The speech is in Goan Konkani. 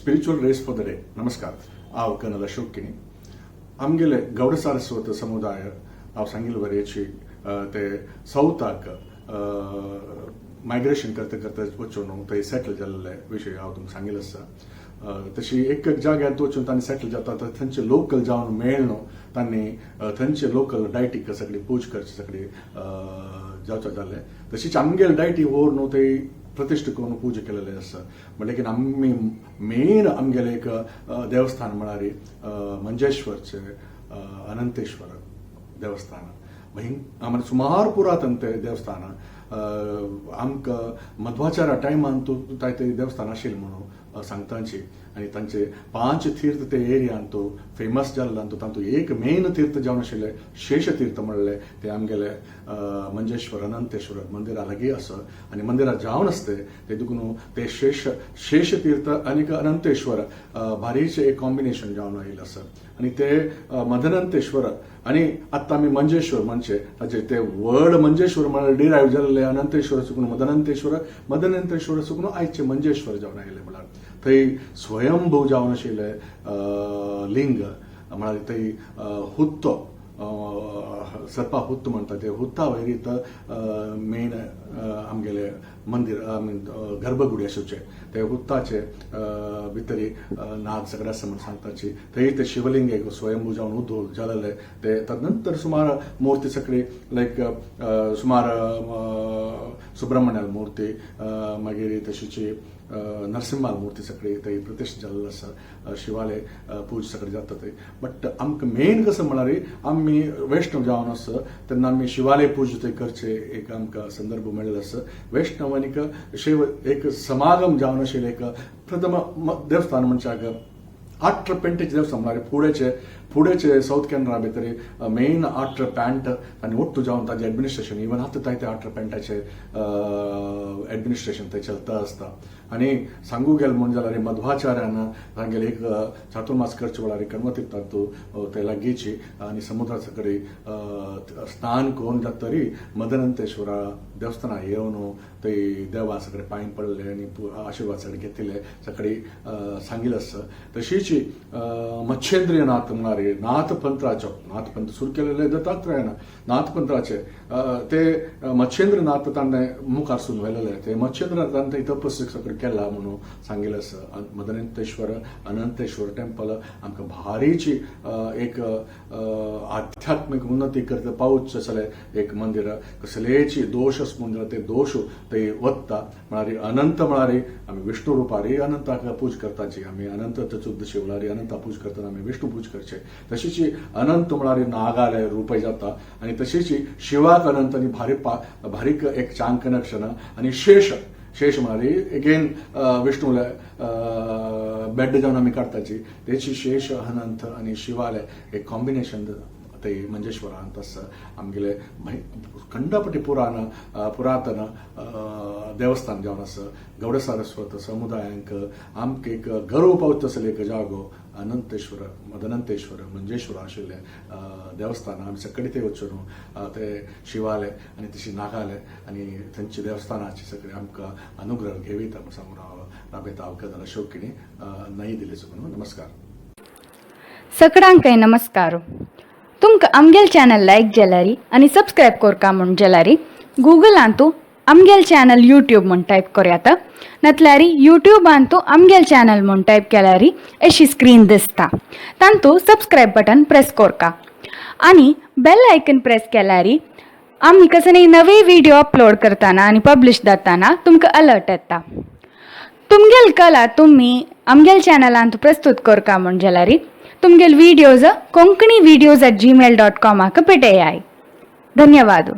Spiritual rays for the day. नमस्कार. हांव कर्नल अशोक किणी. आमगेले गौड सारस्वत समुदाय, हांव सांगिल्ले वरेची, ते सावथाक मायग्रेशन करता करता वचून थंय सेटल जाल्ले विशय हांव तुमकां सांगिल्लो आसा. तशी एक एक जाग्यार वचून तांणी सेटल जाता, तर थंयचे लोकल जावन मेळ्ळ तांणी थंयचे लोकल डायटीक सगळी पूज करची सगळी जावचो जाल्ले. तशीच आमगेले डायटी व्हरून न्हू थंय प्रतिश्ठा करून पूजा केलेले आसा. म्हणलें आमी मेन आमगेले एक देवस्थान म्हळ्यार मंजेश्वरचे अनंतेश्वर देवस्थान. आमकां सुमार पुरातन ते देवस्थान. आमकां मध्वाचार्या टायमान तूं ते देवस्थान आशिल्लें म्हणून सांगताची. आनी तांचे पांच तीर्थ ते एरियान तो फेमस जाल्लो, तातूंत एक मेन तीर्थ जावन आशिल्लें शेषतीर्थ म्हणलें, ते आमगेले मंजेश्वर अनंतेश्वर मंदिरा लागीं आसा. आनी मंदिरां जावन आसते ते देखून ते शेषतीर्थ आनी अनंतेश्वर भारीचें एक कॉम्बिनेशन जावन आयिल्लें आसा. आनी ते मदनंतेश्वर आनी आतां आमी मंजेश्वर म्हणचे ताचे ते वर्ड मंजेश्वर म्हळ्यार डिरायव जाल्ले अनंतेश्वर सुकून मदनंतेश्वर, मदनंतेश्वर सुकून आयचे मंजेश्वर जावन आयले. म्हळ्यार थंय स्वयंभू जावन आशिल्ले लिंग, म्हळ्यार थंय हुत्तो, सर्पा हुत्त म्हणटा, ते हुत्ता वयर मेन आमगेले मंदीर, I mean गर्भगुडी आसूचे. ते हुत्ताचे भितरी नाग सगळे आसा म्हण सांगताची. थंय ते शिवलिंग एक स्वयंभू जावन उद्भव जालेले ते. तदनंतर सुमार मूर्ती सगळी, लायक सुमार सुब्रमण्याल मूर्ती, मागीर तशीची नरसिंहाल मूर्ती सगळी थंय प्रतिश्ठा जाल्लो आसा. शिवालय पूज सगळें जाता थंय. बट आमकां मेन कसो म्हळ्यार आमी वैष्णव जावन आसा, तेन्ना आमी शिवालय पूज थंय करचे एक आमकां संदर्भ मेळिल्लो आसा. वैष्णव आनीक शैव एक समागम जावन आशिल्लें एक प्रथम देवस्थान म्हणच्याक आट्र पेंटेचे देवस्थान. म्हळ्यार फुडेचे सावथ कॅनरा भितर मेन आट्र पॅन्ट आनी ಒಟ್ಟು जावन ताजें एडमिनिस्ट्रेशन इवन आतां जायते आट्र पेंटाचे एडमिनिस्ट्रेशन थंय चलता आसता. आनी सांगू गेल म्हूण जाल्यार मध्वाचार्यान तांगेले एक चातुर्मास करचे वेळार कण्वतीर्थांत ते लागींची आनी समुद्राचे कडेन स्नान करून जातरी मदनंतेश्वरा देवस्थाना येवन थंय देवा सगळे पांय पडले आनी आशिर्वाद सगळे घेतिल्ले सगळी सांगिल्लें आसा. तशीच मच्छेंद्रियनाथ म्हळ्यार नाथपंथाचो, नाथपंथ सुरू केलेले दत्तात्रयान, नाथपंथाचे ते मच्छेंद्रनाथ ताणें मुखार सून व्हेलेले. ते मच्छेंद्रनाथान थंय तपस सगळें केला म्हणून सांगिल्लें आसा. मदनंतेश्वर अनंतेश्वर टेम्पल आमकां भारीची एक आध्यात्मीक उन्नती करता पावच जाल्यार एक मंदिर. कसलेची दोश आस म्हूण जाल्यार ते दोश ते वत्ता. म्हळ्यार अनंत म्हळ्यार आमी विष्णू रुपारी अनंताक पूज करताची. आमी अनंत चतुर्दशी म्हळ्यार अनंता पूज करतना आमी विष्णू पूज करचे. तशीच अनंत म्हळ्यार नागाले रूपय जाता. आनी तशीच शिवाक अनंत आनी भारी भारीक एक चांग कनेक्शन. आनी शेष, शेष म्हळ्यार एगेन विष्णूले बेड जावन आमी काडटाची. तेची शेष अनंत आनी शिवाले एक कॉम्बिनेशन ते मंजेश्वरांत आसा. आमगेले खंडापटी पुरातन देवस्थान जावन आसा. गौड सारस्वत समुदायांक आमकां एक गर्व पावता आसलें एक जागो अनंतेश्वर मदनंतेश्वर मंजेश्वर आशिल्लें देवस्थान. आमी सगळे थंय वचून ते शिवाले आनी तशी नागाले आनी थंयची देवस्थानाची सगळे आमकां अनुग्रह घेवीत म्हूण सांगून हांव राबयता. हांव कर्नल अशोक किणी, नई दिल्ली साकून. नमस्कार. सगळ्यांकय नमस्कार. तुमकां आमगेल चॅनल लायक जाल्यारी आनी सबस्क्रायब करका म्हूण जाल्यारी गुगलांतू आमगेल चॅनल यूट्यूब म्हूण टायप करयात, नातल्यारी यूट्यूबांतू आमगेल चॅनल म्हूण टायप केल्यारी अशी स्क्रीन दिसता, तांतू सबस्क्रायब बटन प्रेस करका आनी बेल आयकन प्रेस केल्यारी आमी कसले नवे व्हिडिओ अपलोड करतना आनी पब्लिश जाताना तुमकां अलर्ट येता. तुमगेल कला तुमी आमगेल चॅनलांत प्रस्तूत करका म्हूण जाल्यारी तुमगेल videos konkanivideos@gmail.कॉमाक पेटयाय. धन्यवाद.